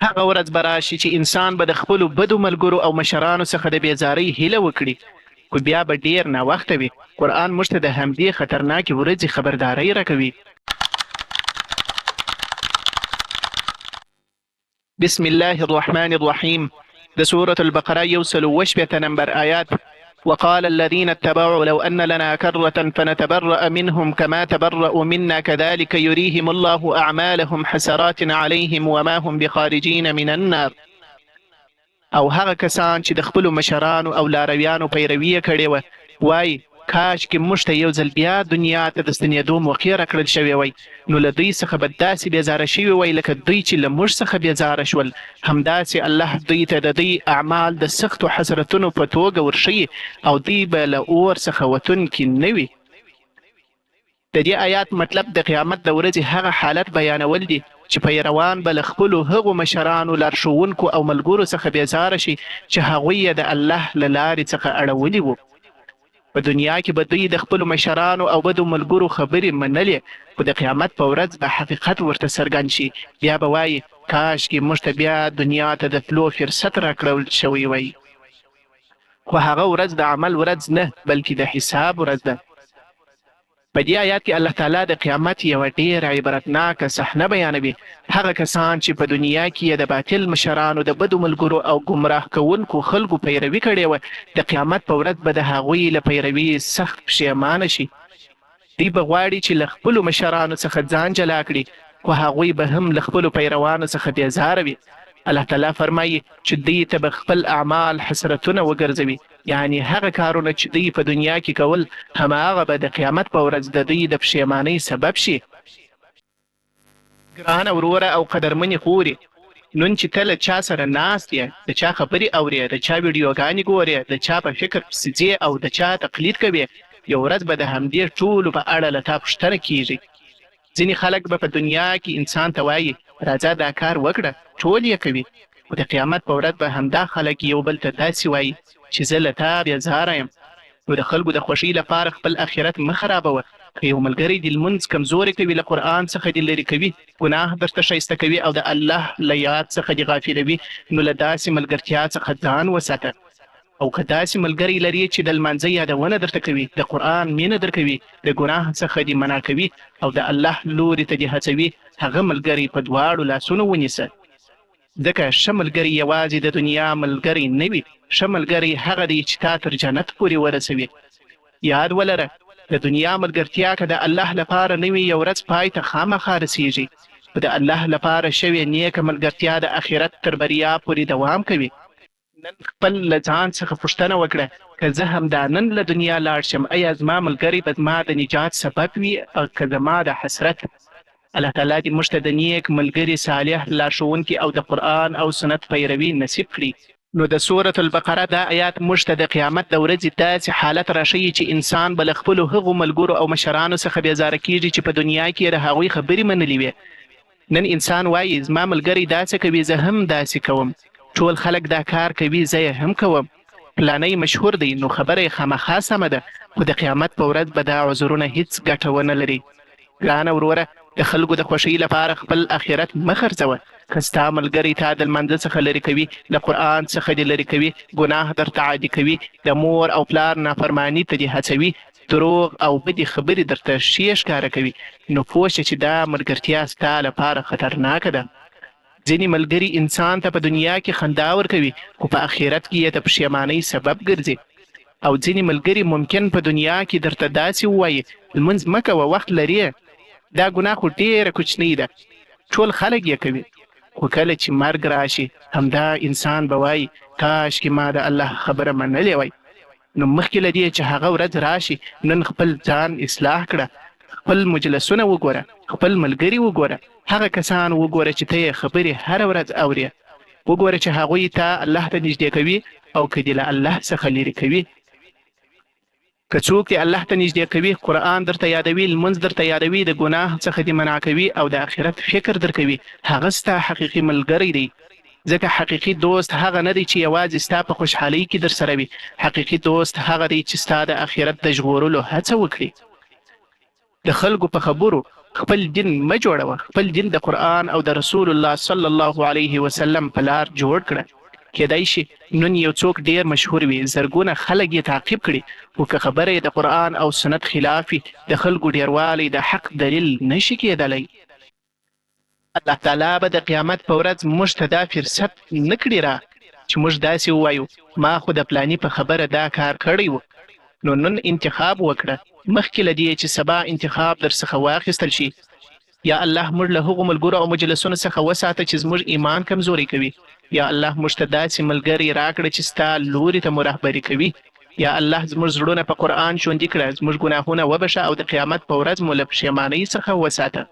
هغه ورځ به راشي چې انسان به د خپلو بدو ملګرو او مشرانو څخه د بېزارۍ هیله وکړي، خو بیا به ډېر ناوخته وي. قرآن موږ ته د همدې خطرناکې ورځې خبرداری راکوي. بسم الله الرحمن الرحیم د سورة البقره 160 نمبر آیات. وقال الذين اتبعوا لو أن لنا كرة فنتبرأ منهم كما تبرأوا منا كذلك يريهم الله أعمالهم حسرات عليهم وما هم بخارجين من النار. او هغه کسان چې د خپلو مشرانو او لارویانو پیروي یې کړې وه وایي، کاشکې موږ ته یو ځل بیا دنیا ته د ستنېدو موقع راکړل شوې وای، نو له دوی څخه به داسې بېزاره شوي وای لکه دوی چې له موږ څخه بېزاره شول، همداسې الله دوی ته د دوی اعمال د سختو حسرتونو په توګه ورښيي او دوی به له اور څخه وتونکي نه وي. د دې آیات مطلب د قیامت د ورځې هغه حالت بیانول دي چې پیروان به له خپلو هغو مشرانو، لارښوونکو او ملګرو څخه بېزاره شي چې هغوی یې د الله له لارې څخه اړولي وو. په دنیا کې به دوی د خپلو مشرانو او بدو ملګرو خبرې منلې، خو د قیامت په ورځ به حقیقت ورته څرګند شي، بیا به وایي، کاشکې موږ ته بیا دنیا ته د تلو فرصت راکړل شوی وای. خو هغه ورځ د عمل ورځ نه، بلکې د حساب ورځ ده. په دې آیات کې الله تعالی د قیامت یوه ډېره عبرتناکه صحنه بیانوي، هغه کسان چې په دنیا کې یې د باطل مشرانو، د بدو ملګرو او ګمراه کوونکو خلکو پیروي کړې وه، د قیامت په ورځ به د هغوی له پیروي سخت پښېمانه شي. دوی به غواړي چې له خپلو مشرانو څخه ځان جلا کړي، خو هغوی به هم له خپلو پیروانو څخه بېزاره وي. الله تعالی فرمایي چې دوی ته به خپل اعمال حسرتونه وګرځوي، یعنې هغه کارونه چې دوی په دنیا کې کول، هماغه به د قیامت په ورځ د دوی د پښېمانۍ سبب شي. ګرانه وروره او قدرمنې خورې! نن چې ته له چا سره ناست یې، د چا خبرې اورې، د چا ویډیوګانې ګورې، د چا په فکر پسې ځې او د چا تقلید کوې، یو ورځ به د همدې ټولو په اړه له تا پوښتنه کېږي. ځینې خلک به په دنیا کې انسان ته وایي، راځه دا کار وکړه، ټول یې کوي، خو د قیامت په ورځ به همدا خلک یو بل ته داسې وایي چې زه له تا بېزاره یم. نو د خلکو د خوښۍ لپاره خپل اخرت مه خرابوه. که یو ملګری دې لمونځ کمزوری کوي، له قرآن څخه دې لرې کوي، ګناه درته ښایسته کوي او د الله له یاد څخه دې غافلوي، نو له داسې ملګرتیا څخه ځان وساته. او که داسې ملګری لرې چې د لمانځه یادونه درته کوي، د قرآن مینه درکوي، د ګناه څخه دې منع کوي او د الله لوري ته دې هڅوي، هغه ملګری په دواړو لاسونو ونیسه. ځکه ښه ملګری یوازې د دنیا ملګری نه وي، ښه ملګری هغه دی چې تا تر جنت پورې ورسوي. یاد ولره، د دنیا ملګرتیا که د الله لپاره نه وي یو ورځ پای ته خامخا رسیږي، خو د الله لپاره شوې نیکه ملګرتیا د اخرت تر بریا پورې دوام کوي. نن خپل له ځان څخه پوښتنه وکړه، که زه همدا نن له دنیا لاړ شم، ایا زما ملګری به زما د نجات سبب وي او که زما د حسرت؟ الله تعالی دې موږ ته د نیک ملګري، صالح لارښوونکي او د قرآن او سنت پیروي نصیب کړي. نو د سورة البقره دا ایات موږ ته د قیامت د ورځې داسې حالت راښيي چې انسان به له خپلو هغو ملګرو او مشرانو څخه بېزاره کېږي چې په دنیا کې یې د هغوی خبرې منلې وې. نن انسان وايي، زما ملګری داسې کوي، زه هم داسې کوم. ټول خلک دا کار کوي، زه یې هم کوم. پلانی مشهور دی، نو خبره یې خامخا سمه ده، خو د قیامت په ورځ به دا عذرونه هیڅ ګټه ونه لري. ګرانه وروره! د خلکو د خوښۍ لپاره خپل اخرت مه خرڅوه. که ستا ملګری تا د لمانځه څخه لرې کوي، له قرآن څخه دې لرې کوي، ګناه درته عادي کوي، د مور او پلار نافرماني ته دې هڅوي، دروغ او بدې خبرې درته ښې ښکاره کوي، نو پوه شه چې دا ملګرتیا ستا لپاره خطرناکه ده. ځینې ملګري انسان ته په دنیا کې خندا ورکوي، خو په اخرت کې یې د پښېمانۍ سبب ګرځي. او ځینې ملګري ممکن په دنیا کې درته داسې ووایي، لمونځ مه کوه، وخت لرې، دا ګناه خو ډېره کوچنۍ ده، ټول خلک یې کوي. خو کله چې مرګ راشي، همدا انسان به وایي، کاشکې ما د الله خبره منلې وای. نو مخکې له دې چې هغه ورځ راشي، نن خپل ځان اصلاح کړه، خپل مجلسونه وګوره، خپل ملګري وګوره، هغه کسان وګوره چې ته یې خبرې هره ورځ اورې، وګوره چې هغوی تا الله ته نږدې کوي او که دې له الله څخه لرې کوي. که څوک دې الله ته نږدې کوي، قرآن درته یادوي، لمونځ درته یادوي، د ګناه څخه دې منع کوي او د آخرت فکر درکوي، هغه ستا حقیقي ملګری دی. ځکه حقیقي دوست هغه نه دی چې یوازې ستا په خوشحالۍ کې درسره وي، حقیقي دوست هغه دی چې ستا د اخرت د ژغورلو هڅه وکړي. د خلکو په خبرو خپل دین مه جوړوه، خپل دین د قرآن او د رسول الله صلی الله علیه وسلم په لار جوړ کړه. کېدای شي نن یو څوک ډېر مشهور وي، زرګونه خلک یې تعقیب کړي، خو که خبره یې د قرآن او سنت خلاف وي، د خلکو ډېروالی د حق دلیل نه شي کېدلی. الله تعالی به د قیامت په ورځ موږ ته دا فرصت نه کړي را چې موږ داسې ووایو، ما خو د پلاني په خبره دا کار کړی و. نو نن انتخاب وکړه، مخکې له دې چې سبا انتخاب درڅخه واخیستل شي. یا الله موږ له هغو ملګرو او مجلسونو څخه وساته چې زموږ ایمان کمزوری کوي. یا الله موږ ته داسې ملګری راکړه چې ستا لوري ته مو رهبري کوي. یا الله زموږ زړونه په قرآن ژوندي کړه، زموږ ګناهونه وبښه او د قیامت په ورځ مو له پښیمانۍ څخه وساته.